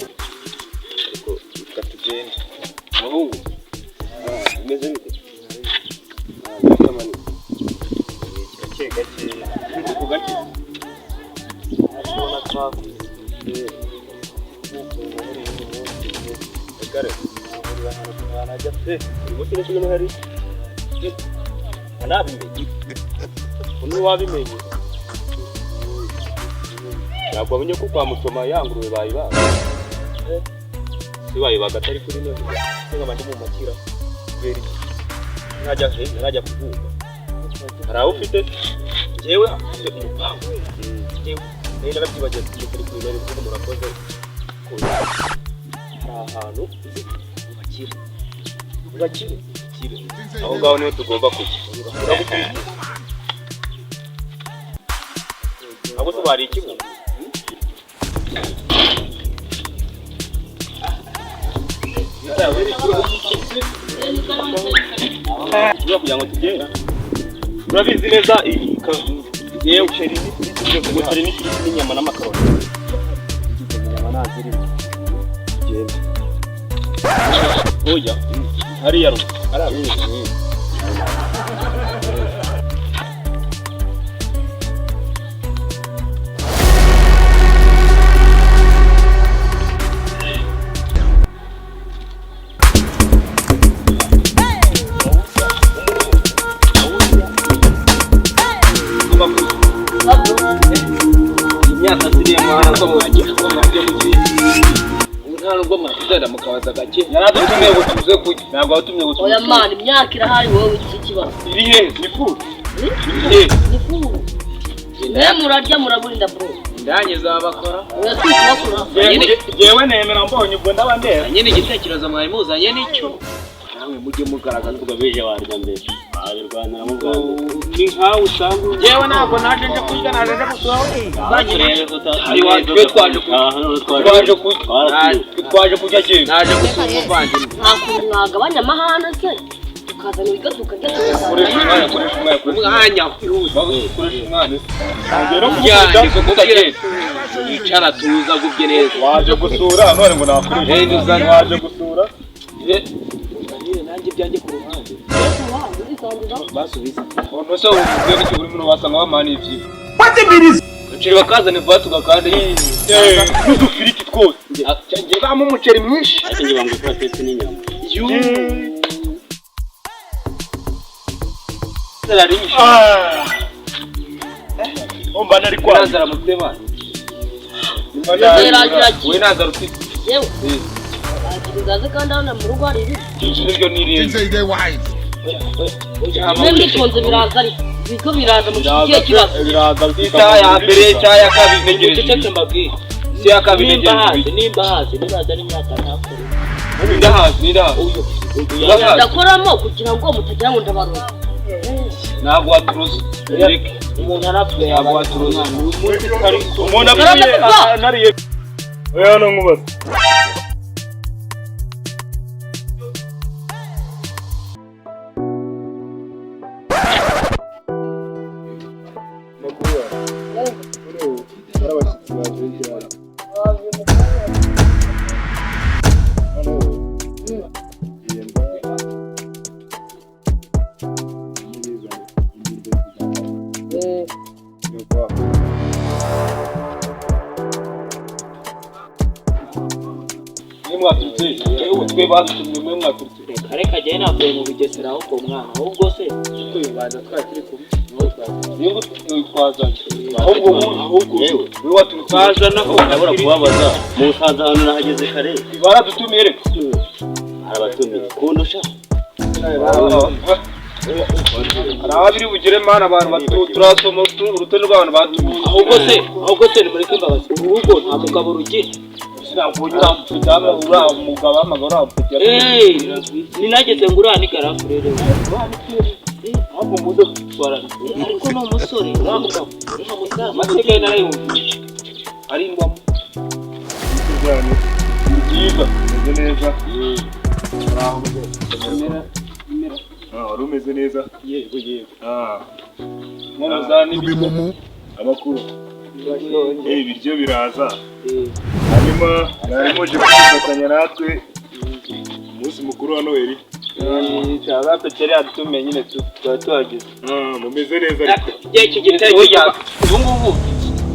Ariko reka tugende. Muhungu, bimeze bite? Gake gake, ku gake. Ubona twakuze. Kare. Najya pe. Uyu munsi ni kimwe hari. Anabimenye. Undi wabimenye. Ntabwo wamenye ko kwa Musoma ya ngurube bayibaga. Si bayibaga atari kuri none. Nkaba ndi mu makira. Kubera iki? Ntajya he, ntajya kuvuga. Hari aho ufite? Njyewe mfite umupangu. Njyewe nari narabyibagiwe kuri kuri none kuko murakoze. Hari ahantu uzi mu bakire. Mu bakire. Aho ngaho niho tugomba kujya. Ahubwo se bari iki mu? Kugira ngo tugende. Urabizi neza yewe umuceri n'ifiriti n'inyama n'amakaroni. Inyama ntazirimo. Tugende. Oya, hariya ruguru. Hariya ruguru. Imyaka ziriya mwana zo mwajya mu gihe ubu nta nubwo mwatuzana mukabaza gake. Yaradutumye ngo tuze kurya. Ntabwo watumye ngo tuze. Oya man, imyaka irahari, wowe iki kibazo? Iri he? Ni furu. Iri he? Ni furu. Mwe murarya muraburinda bro. Indange zabakora. Oya, twikubakura. Jewe nemera mbonye ubwo ndaba ndeba. Nyine igitekerezo mwari muzanye nicyo namwe mujye mugaragaza. Ubwo bije warya mbere wabirwaniramo bwa mbere. Ni nkawe usanga yewe ntabwo naje nje kurya, naje nje gusura. Twe twaje twaje kurya, twaje kurya kintu. Naje gusura umuvandimwe. Nta kuntu mwagabanya amahane se, tukazana ibiryo tukarya Koresha tugasanga. umwanya, koresha umwanya, koresha umwanya. Koresha umwanya. Ngiye no Yandiko kugukubita kubwira tutagenda. yicara tuza gubye neza. Waje gusura none ngo nakoresha. Eh, uzane. Waje gusura. Nanjye ibyanjye ku ruhande basubiza. Umuntu se uvuze n'icyo uri muno basanga bamana ivyi. Umuceri bakazana iva tugakanda. N'udufiriti twose. Njye bampa umuceri mwinshi. Ariko njye bambwiye ko batetse n'inyama. Umva nari kwa. Nazara mutema. Yeragira. We nazara ufite. Yewe. Nzaze kandi hano mu rugo hari ibiryo. Nibyo nirinde. Mwe mwitonze biraza, ariko ibiryo biraza mu kihe kibazo? Biraza. Isaha ya mbere, isaha ya kabiri ntegereje. Uceceke mbabwire. Isaha ya kabiri Nimba ntegereje. haze, nimba haze, nibaza n'imyaka ntakore. Ndahazi, ndahazi. Uyu Ndahazi. Ndakoramo kugira ngo mutagira ngo ndabaroza. Ntabwo waturuza. Reka. Umuntu arapfuye. Ntabwo waturuza. Uyu munsi twari Umuntu apfuye anariye. Oya no nkubaza. Mwe mwaturutse. Yewe twe badutumye mwe mwaturutse. Reka reka, jyewe navuye mu Bugesera ahubwo mwana, ahubwo se tubibanza twari turi kumwe niho twazanye. Niyo ngo twazanye. Ahubwo ahubwo Yewe. we waturutse. Twazana ko Ndabura kubabaza mu Busanza hano nahageze kare. Baradutumiye reka. Arabatumiye kundusha. Hari ababiri bugire mana abantu turasoma urutonde rw'abantu batumiye. Ahubwo se nimureke mbabazi, uru rugo nta mugabo rugira. Sinabonye uriya mupeta, uriya mugabo hamagara uriya mupeta. Ninageze ngo uriya ni garafurere. Ahubwo muze kudutwara. Ariko ni umusore uriya mugabo, uriya musaza. Amateka ye narayumvise. Arindwamo. Ni byiza, meze neza. Wari umeze neza? Yego, yego. Nkono n'ibiryo. Amakuru. Ibiryo biraza. Hanyuma mwari muje kwifatanya natwe umunsi mukuru wa Noheli. Cyaba yadutumiye nyine, tuba tuhageze. Mumeze neza ariko? Iki gitekerezo, ubu ngubu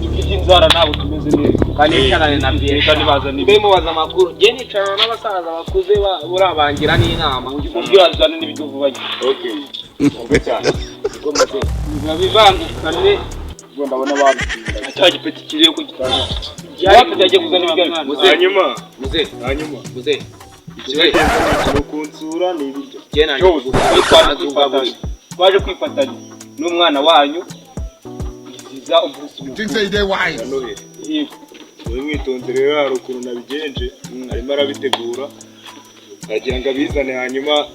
dufite inzara, ntabwo tumeze neza. Kandi nicarane na Pierre. Reka nibazane. Mbe mubaza amakuru, njye nicarana n'abasaza bakuze, urabangira n'inama. Ubwo azane n'ibiryo vuba nyine. Okay. Ubwo cyane. Ubwo muze biba bivangukane. Ubwo ndabona babitsinda. Cya gipeti kiriyo ko gitanga wapi, agiye kuzana ibiryo. Muze. Hanyuma Muze. Hanyuma Muze. ikibagenza ni ikintu kunsura ni ibiryo. Njye nanjye Twaje kwifatanya n'umwana wanyu kwizihiza umunsi mukuru wa Noheli. Yego. Wowe mwitonze rero, hari ukuntu nabigenje, arimo arabitegura, agira ngo abizane hanyuma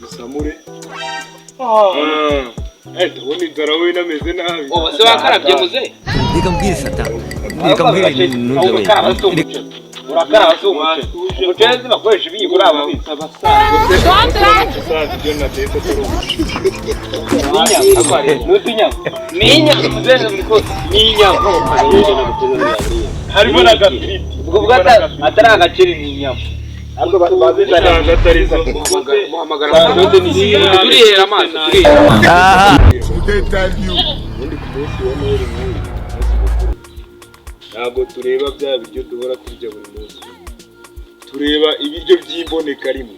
dusamure. Ndabona inzara we inameze nabi. Ubu se wakarabye, muze? Reka mbwire Satani, reka mbwire ntuze we. Urakaraba si umuceri, urakaraba si umuceri. Umuceri bakoresha ibiyiko, uriya mubizi. Usanze ibyo natetse atari umuceri. N'utunyama. Ni inyama, muze, muri kose. Ni inyama, harimo n'agafiriti. Ubwo bwo atari agaceri, ni inyama. Ariko bazizane. Usanga atari zo. Muhamagara, turihera amaso, turihera amaso. Ubundi ku munsi wa Noheli nk'uyu, umunsi mukuru, ntabwo tureba bya biryo duhora turya buri munsi, tureba ibiryo by'imboneka rimwe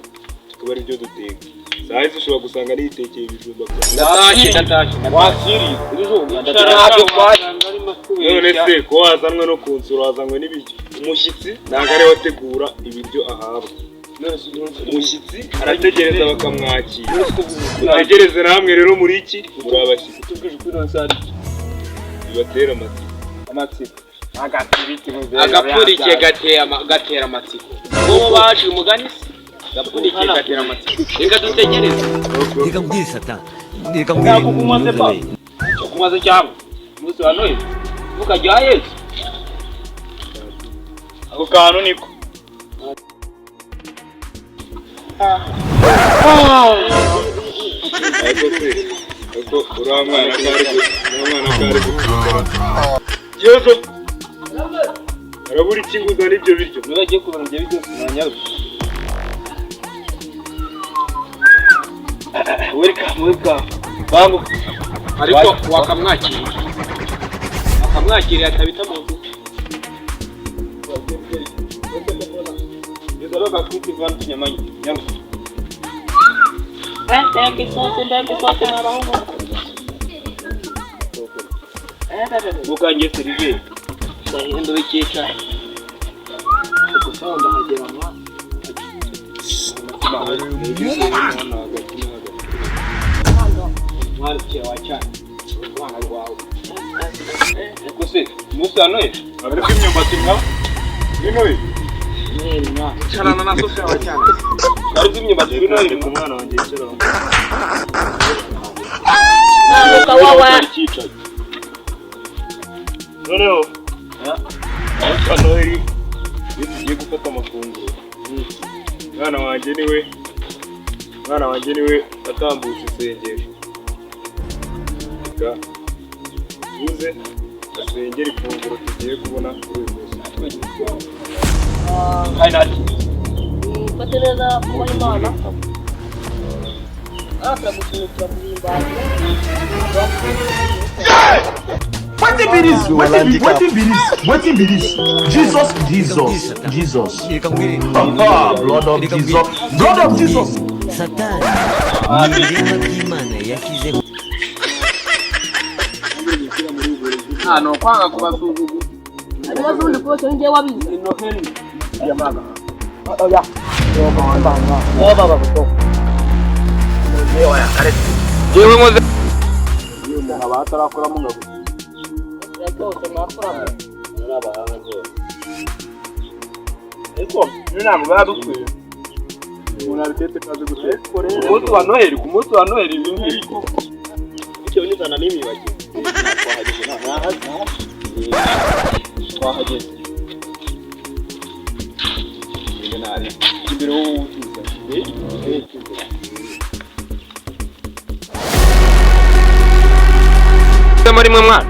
tukaba ari byo duteka. Saa hizi ushobora gusanga niyitekeye ibijumba byawe. Ndatashye, ndatashye. Wakiriye. Ntabyo twashye. None se ko wazanwe no kunsura, wazanywe n'ibiryo? Umushyitsi ntabwo ariwe wategura ibiryo ahabwa. Umushyitsi arategereza bakamwakira. Mutegereze namwe rero, muri iki muri abashyitsi. Tubwije ukuri, none se hari bibatera amatsiko. Amatsiko. Agapfundikiye gatera amatsiko. Ubu baje umugani se, agapfundikiye gatera amatsiko, reka dutegereze. Reka mbwire Satani, reka mbwire Ntabwo kunywa se ntuze pa we. Cyo kunywa se, cyangwa umunsi wa Noheli ntukajya Yesu. Ako kantu niko. Ariko se, ariko uriya mwana kari gutwara Yesu arabura iki ngo uzane ibyo biryo? Niba agiye kubona ibyo biryo, ntanyaruka. Welcome, welcome, banguka. Ariko wakamwakiriye, wakamwakiriye atabita mu nzu. Ngeza bakakubita ivana utunyamanya, nyaruka. Mbega isosi, mbega isosi, mwabahungu! Mukangiye seriveri. Ndahenda wikica. Gusa ndahagera mwana. Hano hagati na hagati. Mwana uciye wacana urwana rwawe. Ariko se umunsi wa Noheli Ariko imyumbati nka kuri Noheli. Carana na sosi yawe cyane. Ariko imyumbati kuri Noheli? Reka umwana wanjye yicara aho. Ntanuka wowe. Cyicaye. Noneho umunsi wa Noheli, iyo tugiye gufata amafunguro, umwana wanjye niwe atambutse isengesho. Reka tuze asengere ifunguro tugiye kubona kuri uyu munsi. Kandi nta Mfate neza, kubaha Imana. Turagushimira, turaguhimbaza. Wetin be this? Wetin be this? Wetin be this? Jesus, Jesus, Jesus. Reka mbwire. Blood of Jesus. Blood of Jesus. Satani ni ibiremwa by'Imana yashyizeho. Nta ni ukwanga kubasuzugura. Hanyuma z'ubundi kubeshya ni njyewe wabizi. Ni Noheli. Oya. Baba baba. Yewe muze. Iyo umuntu aba atarakoramo ngo Rwose mwakoramo. Ni abahanga rwose. Ariko niyo ntabwo biba dukwiye. Umuntu abitetse kazi guteka. Ku munsi wa Noheli, ku munsi wa Noheli, ibi ngibi. Bitewe n'inzara n'imibagiwe twahageze, nta Twahageze. Imbere wowe utuza. Muri mwe mwana.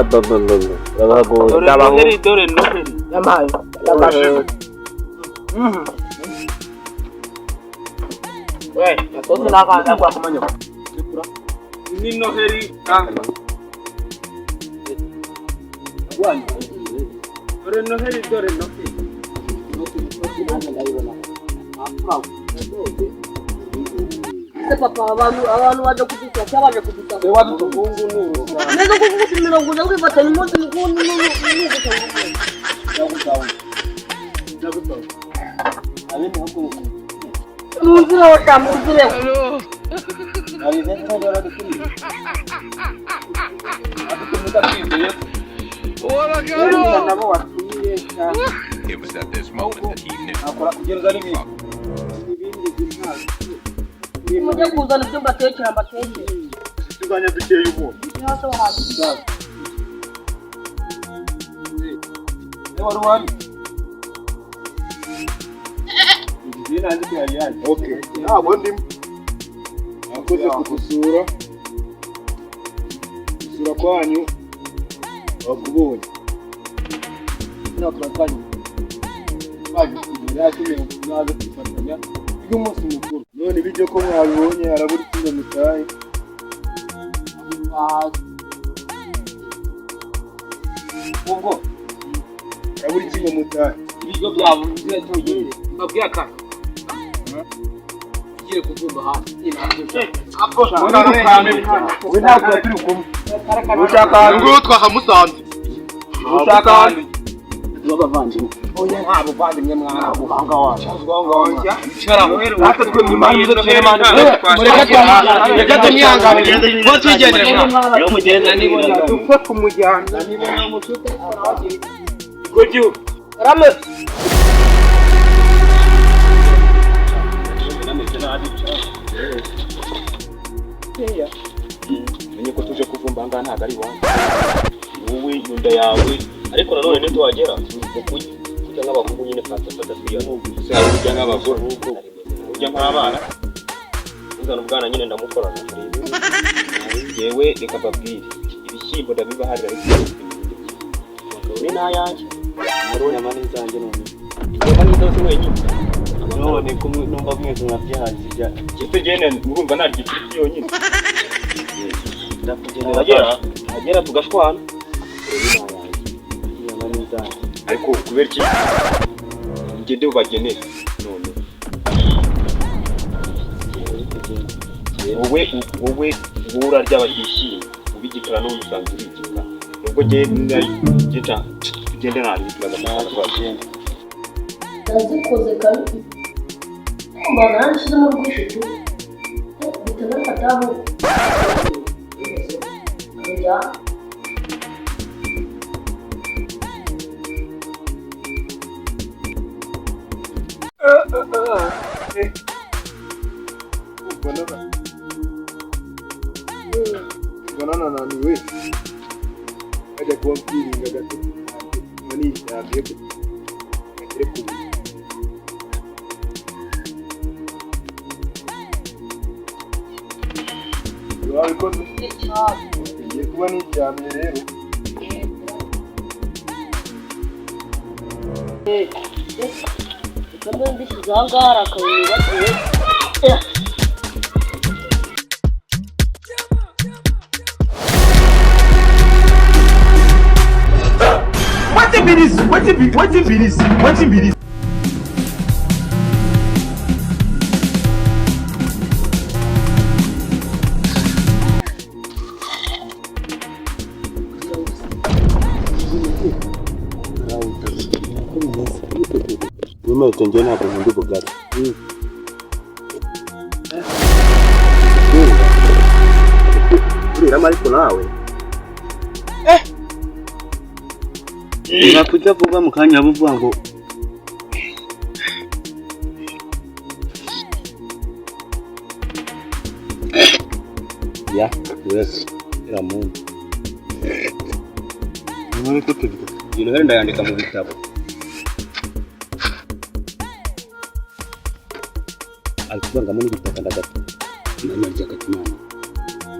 Dore Noheli, dore Noheli. Yamaye. We, yakoze n'akana kwa kumanya. Ni Noheli. Dore Noheli, dore Noheli. Se papa, abantu baje kudusura cyangwa baje kudusura. Neza kuvuga uti mirongo uza kwifatanya umunsi mukuru n'ugusanga. Mu nzira wata mu nzira. It was at this moment that he knew. Mujye kuzana ibyo mbatekera mbatekere. Tuzanya dukeye ubundi. Niba wahagije. Okay. Ntabwo ndimo. Mwakoze kudusura. Gusura kwanyu bakubonye. None ibiryo ko mwabibonye harabura ikintu mutahe. Ubwo Harabura ikintu mutahe. ibiryo byabo byatugiye. Mbabwira akantu. Ugiye kuvumba hasi. We ntabwo turi kumwe. Ushaka Nguyu twakamusanze. Ushaka B'abavandimwe. Oya nta buvandimwe mwana guhanga wacu. Reka tumwihanganire. Bo twigendere mwana. Yo mugende. Dupfa kumujyana. Rame. Menye ko tuje kuvumba aha ngaha ntabwo ari iwanyu. Wowe inda yawe ariko nanone nituhagera tuza kurya kurya nk'abahungu nyine fata fata twiyana. Se hari urya nk'abagore, Urya nk'abana. Uzana ubwana nyine ndamukorana. Yewe reka mbabwire ibishyimbo ndabibaharira ariko makaroni ni ayanjye. Inyama ni izanjye none. Inyama ni izawe wenyine. None ko numva mwese mwabyihaye ibya Ese gene urumva narya ifiriti yonyine. ndakugenera. Tuhagera tuhagera tugashwana. Inyama ni izanjye. Ariko kubera iki ngende ubagenere none wowe wowe wowe urarya ibishyimbo ubigikara n'ubundi usanzwe urigikara nubwo ngenda tugende nabi turaza Tugende. Ndazikoze kandi mbaza narashyizemo urwishitu mpita nafata aho njya. Mbona nananiwe. Kajya kuba mbyiringa gato nka niryamiye ngere ku buriri. Wabikoze? Ngiye kuba niryamiye rero. Reka mbe mbishyize aha ngaha hari akabuye nibagiwe. Wetin be this? Wetin be wetin be this? Wetin be this? Nyuma njye ntabwo nkunda ubugari. Uriramo ariko nawe. Nakuja vuba mu kanya buvuga ngo Ya, yes. Iramundu. Iyi noheli ndayandika mu bitabo. Ari kuvangamo n'ibitaka ndagata. Nanarya agatimana.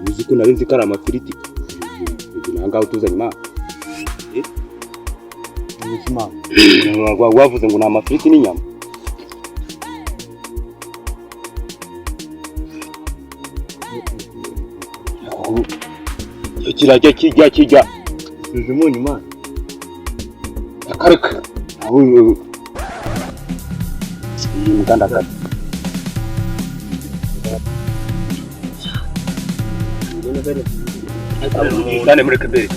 Uzi ko nari nzi ko ari amafiriti. Nanga utuzanye ma. Ubuzima. Wavuze ngo ni amafiriti n'inyama. Kirajya kijya kijya. Size umunyu man. Akareka. Iyi muganda kati. Nane muri kabere.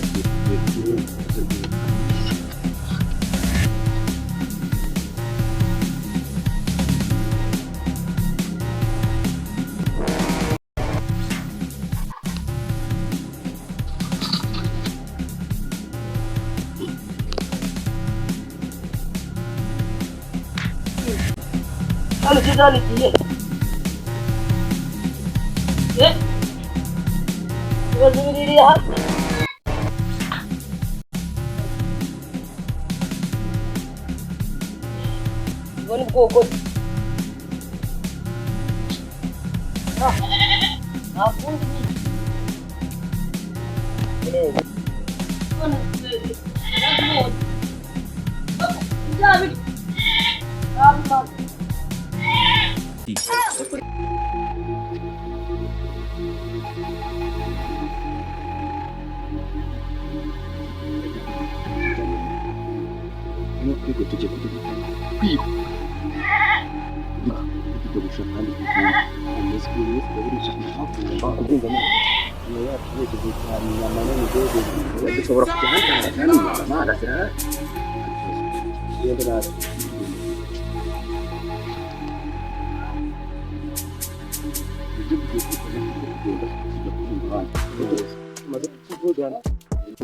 Hano kizanigiye. Ibibazo biriri hasi. Ubwo ni bwoko ki? Nta kundi nyine. Kwiga tujye kwiga tujya gushaka kandi dushobora kujya ahandi hantu inyama zirahari tugende natwe.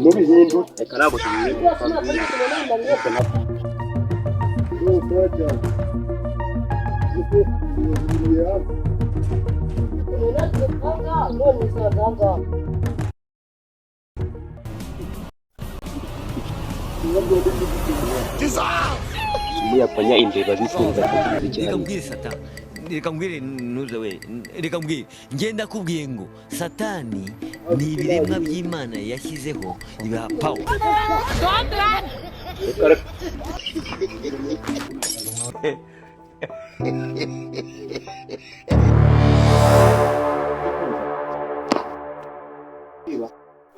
N'ibihindura reka ntabwo tubihindura. Muyapanya imbeba zisenza Reka mbwire Satani, reka mbwire ntuze we, reka mbwire ngenda kubwiye ngo Satani ni ibiremwa by'Imana yashyizeho ibiha power.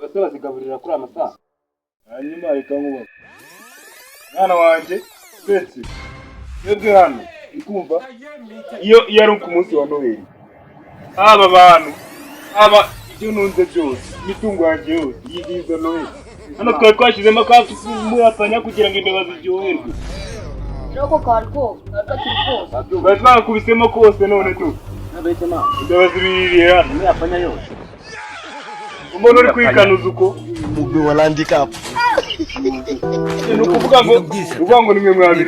Bose bazigaburira kuri amasaha. Hanyuma reka nkubaze. Mwana wanjye, twese twebwe hano ikumva iyo ari ku munsi wa Noheli. Aba bantu, aba ibyo nunze byose, imitungo yanjye yose yizihiza Noheli. Hano twari twashyizemo akafi muyapanya kugira ngo imbeba ziryoherwe. Roko kari ko, kakiri kose. Twari twakubisemo kose none tu. Imbeba zibiririye hano. Muyapanya yose. Umuntu uri kwikanuza uko. Mugwi wa handicap. Ni ukuvuga ngo nimwe mwabiri.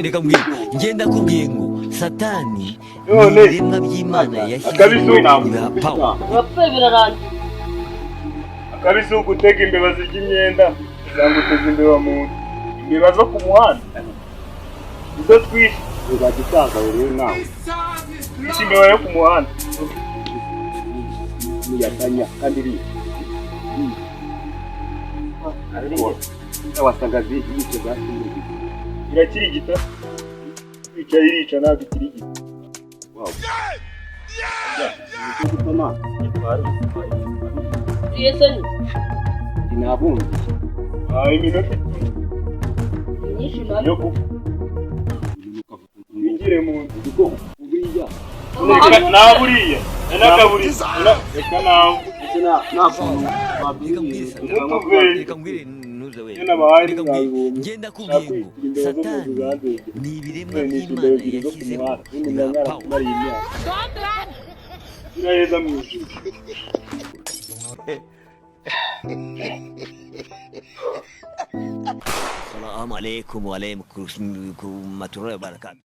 Reka mbwire ngenda kubwiye ngo Satani ni ibiremwa by'Imana yashyizeho ibiha power. Urapfuye birarangiye. Akabisi gutega imbeba zirya imyenda cyangwa uteza imbeba mu nzu. Imbeba zo ku muhanda izo twishe. Uzajya usanga rero nawe. Twishe imbeba yo ku muhanda. Muyapanya kandi iri. Wasanga ziyica za irakirigita kwica irica ntabwo ikirigita. Iminota yo gupfa wigire mu nzu nawe buriya nakaburiza reka nawe Ngenda kubwiye ngo Satani ni ibiremwa by'Imana yashyizeho ibiha power. Iraheza mu ijuru. Salamu alaikum wa alaikum warahmatullahi wabarakatuh.